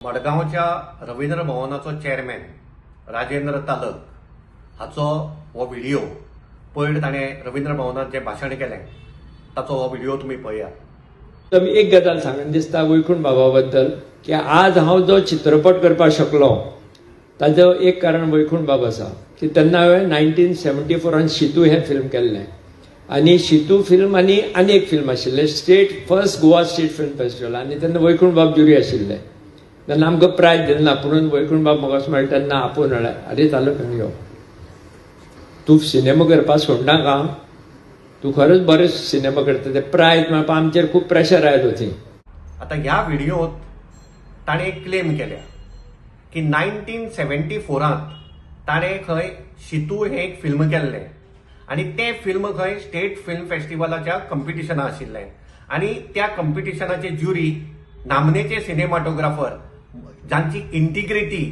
मडगांवच्या रवींद्र भवनाचो चेअरमॅन राजेंद्र तालक हाचो हो व्हिडियो. पयर ताणें रवींद्र भवनांत जें भाशण केलें ताचो हो व्हिडियो तुमी पळयात. तर एक गजाल सांगन दिसता वैकुंठ बाबा बद्दल की आज हांव जो चित्रपट करपाक शकलो ताजो एक कारण वैकुंठ बाब आसा की तेन्ना हांवें 1974 शितू हें फिल्म केल्लें आनी शितू फिल्म आनी आनी एक फिल्म आशिल्लें state first Goa state film festival आनी तेन्ना वैकुंठ बाब ज्युरी आशिल्ले. तेन्ना आमकां प्रायज दिलें ना, पुणून वैकुंठ बाब म्हाका अशें मेळटा तेन्ना आपोवन म्हळ्यार, "आरे तालक, हांगा यो, तूं सिनेमा करपाक सोडनाका, तूं खरेंच बरें सिनेमा करता." ते प्रायज मेळपा आमचेर खूब प्रेशर आयलो थंय. आता ह्या व्हिडियोत ताणें क्लेम केल्या की 1974त ताणें खंय शितू हें एक फिल्म केल्लें आनी तें फिल्म खंय स्टेट फिल्म फेस्टिवलाच्या कंपिटिशना आशिल्लें आनी त्या कंपिटिशनाचे ज्युरी नामनेचे सिनेमाटोग्राफर, जांची इंटिग्रिटी,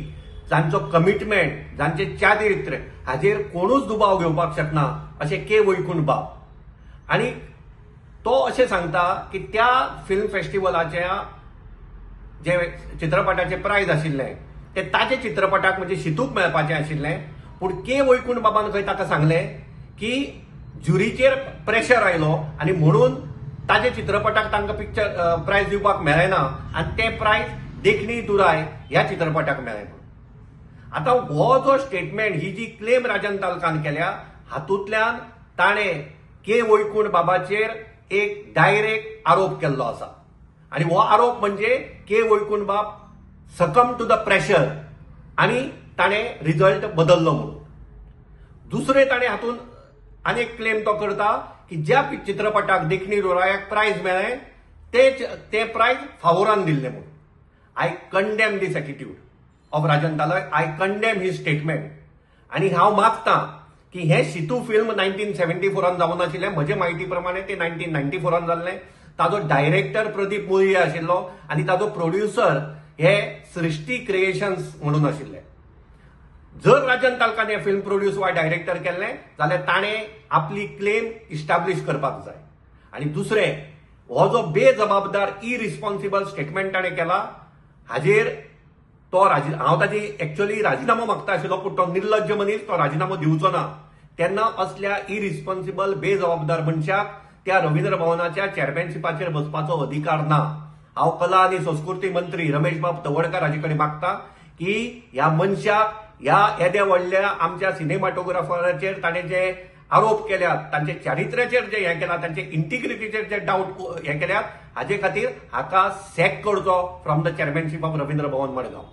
जांचो कमिटमेंट, जांचे चारित्र्य हाजेर कोणूच दुबाव घेवपाक शकना अशें के वैकुंठ बाब. आनी तो अशें सांगता की त्या फिल्म फेस्टिवलाच्या जे चित्रपटाचे प्रायज आशिल्लें ते ताजे चित्रपटाक म्हणजे शितूक मेळपाचें आशिल्लें, पूण के वैकुंठ बाबान खंय ताका सांगलें की ज्युरीचेर प्रेशर आयलो आनी म्हणून ताजे चित्रपटाक तांकां पिक्चर प्रायज दिवपाक मेळ्ळें ना आनी तें प्रायज देखणी दुराय ह्या चित्रपटाक मेळ्ळें म्हणून. आतां हो जो स्टेटमेंट, ही जी क्लेम राजन तालकान केल्या, हातूंतल्यान ताणें के वैकुंठ बाबाचेर एक डायरेक्ट आरोप केल्लो आसा आनी हो आरोप म्हणजे के वैकुंठ बाब सकम टू the pressure आनी ताणें रिजल्ट बदललो म्हणून. दुसरें, ताणें हातूंत आनी एक क्लेम तो करता की ज्या चित्रपटाक देखणी दुरायाक प्रायज मेळ्ळें ते प्रायज फावोरान दिल्लें म्हणून. I condemn this attitude of Rajan Talak. I condemn his statement आनी हांव मागता की हें शितू फिल्म 1974 जावन आशिल्लें. म्हजे म्हायती प्रमाणे तें 1994 जाल्लें. ताजो डायरेक्टर प्रदीप मुळये आशिल्लो आनी ताजो प्रोड्युसर हे सृष्टी क्रिएशन्स म्हणून आशिल्ले. जर राजन तालकान हें फिल्म प्रोड्यूस वा डायरेक्टर केल्लें जाल्यार ताणें आपली क्लेम इस्टाब्लिश करपाक जाय. आनी दुसरें, हो जो बेजबाबदार, इरिस्पॉन्सिबल स्टेटमेंट ताणें केला हाजेर तो राजी हांव ताजी एक्च्युअली राजिनामो मागता आशिल्लो, पूण तो निर्लज्ज मनीस, तो राजिनामो दिवचो ना. तेन्ना असल्या इरिस्पॉन्सिबल, बेजबाबदार मनशाक त्या रवींद्र भवनाच्या चेअरमॅनशिपाचेर बसपाचो अधिकार ना. हांव कला आनी संस्कृती मंत्री रमेश बाब तवडकार हाजे कडेन मागता की ह्या मनशाक, ह्या येद्या व्हडल्या आमच्या सिनेमाटोग्राफराचेर ताणें जे आरोप केल्यात, तांचे चारित्र्याचेर जे हें केलां, तांचे इंटिग्रिटीचेर जे डावट हे केल्यात, हाजे खातीर हाका सॅक करचो from the chairmanship of Ravindra Bhavan, Madgaon.